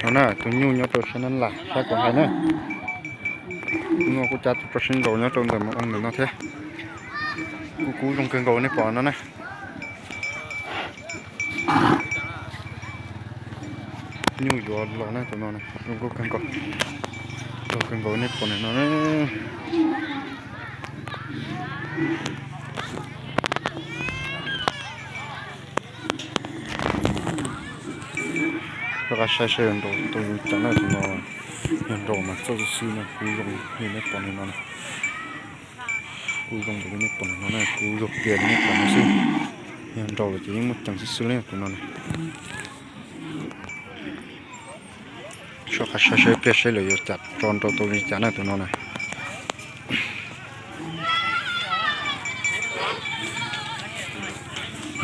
No na, tus nyuj nyob rau sab nab las sab kuv hais na. Hnub no kuj cav tus tso sib nraus nyob rau ntawm mas oo ntawm no thiab. Kuj kub zoo kawg nkaus nej pom no na. Nyuj yuav los na tus no zoo nkauj kawg nkaus. Zoo kawg nkaus nej pom ntawm no na. Rov qab saib saib yog nraus tau zoo cas na tus no. Yog nraus mas txawj xwb xwb na, kub zoo li nej pom ntawm no na. Kub zoo li nej pom ntawm no na, kub zoo tiag li nej pom no xwb. Yog nraus lawm ces yeej muaj ceem xwb xwb li tus no na. Soj qab saib saib ib pliag saib lawv yuav cas tso nraus tau li cas na tus no na.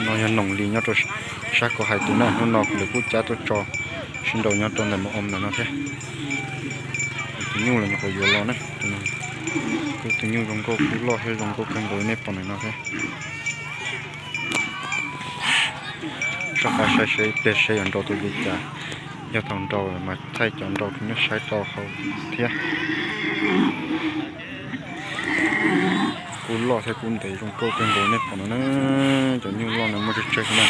No yog noom li nyob rau sab kuv hais tus na, hnub no lawv kuj cav tuaj tso sib nraus nyob rau ntawm mas oo ntawm no thiab. Tus nyuj los nyuam qhuav yuav los na, tus nyuj zoo nkauj kub loj thiab zoo nkauj kawg nkaus li nej pom ntawm no thiab. Soj qab saib saib ib pliag saib yuav nraus tau li cas. Yog thaum nraus mas thaij cov nraus rau nej saib tau hauv thiab. Kub loj thiab kub ntev zoo nkauj kawg nkaus nej pom no na. Cov nyuj loj no muaj tsawg tsawg xwb na.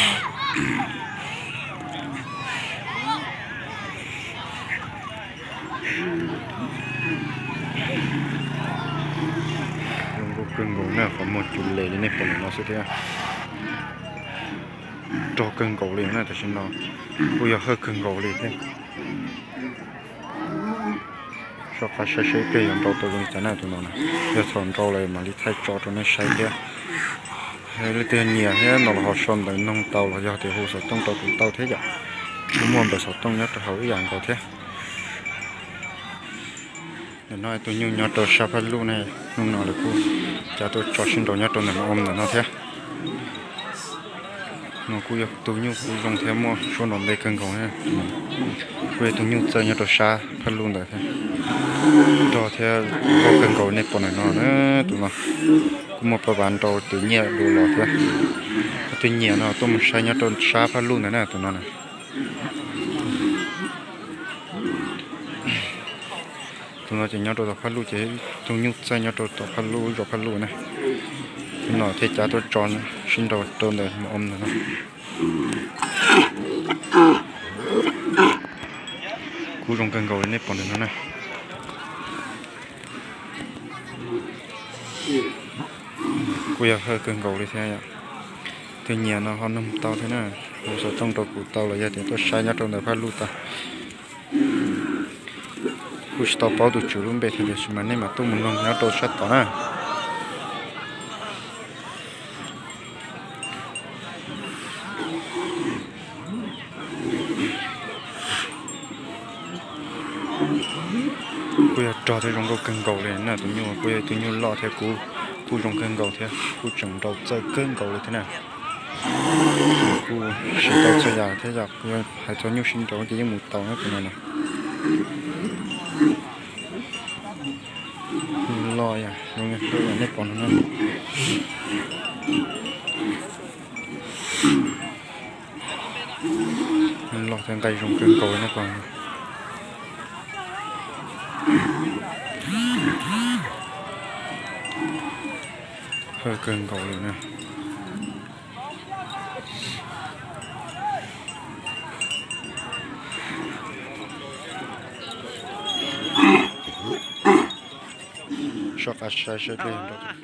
Zoo nkauj kawg nkaus na, qhov muag cus les li nej pom ntawm no xwb thiab. Rog kawg nkaus li na, tam sim no kuj yog hawj kawg nkaus li thiab. Soj qab saib saib ib pliag yuav nraus tau zoo li cas na tus no na. Yog thaum nraus lawm mam li thaij tso rau nej saib thiab. Leej twg nyiam thiab no los ho sau ntawv noog tau los yog tias hu xov tooj rau kuv tau thiab yom. Kuj muaj npawb xov tooj nyob rau hauv ib yam nkaus thiab. Ntawm no tus nyuj nyob rau sab Phaj Luj ne, hnub no lawv kuj cav tuaj tso sib nraus nyob rau ntawm mas oo ntawm no thiab. No kuj yog tus nyuj kub zoo thiab muaj suab nrov ntev kawg nkaus. Kuj yog tus nyuj txawj nyob rau sab Phaj Luj ntawd thiab. Rog thiab zoo nkauj kawg nkaus nej pom ntawm no na, tus no kuj muaj pab vav nrau tus nyiaj dua los thiab. Leej twg nyiam no tuaj mus saib nyob rau sab Phaj Luj ntawd na tus no na. Tus no ces nyob rau tom Phaj Luj ces tus nyuj txawj nyob rau tom Phaj Luj zos Phaj Luj na. Tus no thiaj cav tuaj tso sib nraus rau ntawm mas oo ntawm no. Kub zoo kawg nkaus li nej pom ntawm no na. Kuj yog hawj kawg nkaus li thiab yom. Tus nyiam no ho noog tau thiab na, hu xov tooj rau kuv tau los yog tias tuaj saib nyob rau ntawm Phaj Luj tau. Kuj tsis tau paub tus tswv lub npe thiab tiam sis mas nej mam tuaj mus noog nyob rau sab tod na. Kuj yog rog thiab zoo nkauj kawg nkaus li na, tus nyuj kuj yog tus nyuj loj thiab kuj, kuj zoo kawg nkaus thiab kuj tseem nraus txawj kawg nkaus li thiab na. Kuj siv tau txhua yam thiab yom, kuj yog hais txog nyuj sib nraus ces yeej mus tau na tus no na. Loj yom, zoo li nej pom no na. Loj thiab nqaij zoo kawg nkaus nej pom. Hawj kawg nkaus li na. Soj qab saib saib peb yog nrau tus